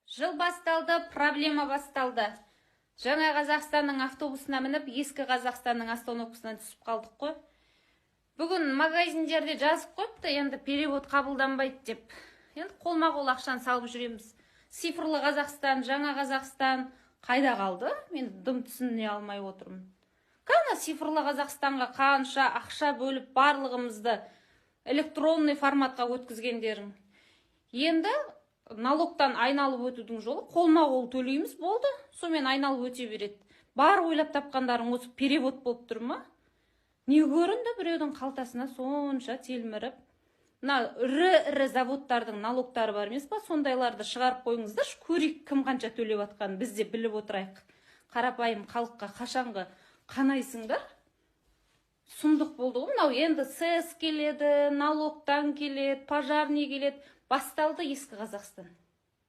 Жыл басталды, проблема басталды. Жаңа Қазақстанның автобусына мініп, ескі Қазақстанның остановкасынан түсіп қалдық қой. Бүгін магазиндерде жазып қойыпты, енді перевод қабылданбайды деп. Енді қолма-қол ақшаны салып жүреміз. Цифрлы Қазақстан, жаңа Қазақстан қайда қалды? Мен дым түсіне алмай отырмын. Кәне, цифрлы Қазақстанға қанша ақша бөліп, барлығымызды электронный форматқа өткізгендерің. Енді налогтан айналып өтудің жолы қолма-қол төлейміз, болды, сонымен айналып өте береді. Бар ойлап тапқандарың осы перевод болып тұр ма? Не көрінді біреудің қалтасына сонша телміріп? Мына ірі ірі заводтардың налогтары бар емес па? Сондайларды шығарып қойыңыздаршы, көрейік, кім қанша төлеп жатқанын біз де біліп отырайық. Қарапайым халыққа қашанғы қанайсыңдар? Сұмдық болды ғой мынау. Енді СЭС келеді, налогтан келеді, пожарный келеді. Басталды ескі Қазақстан.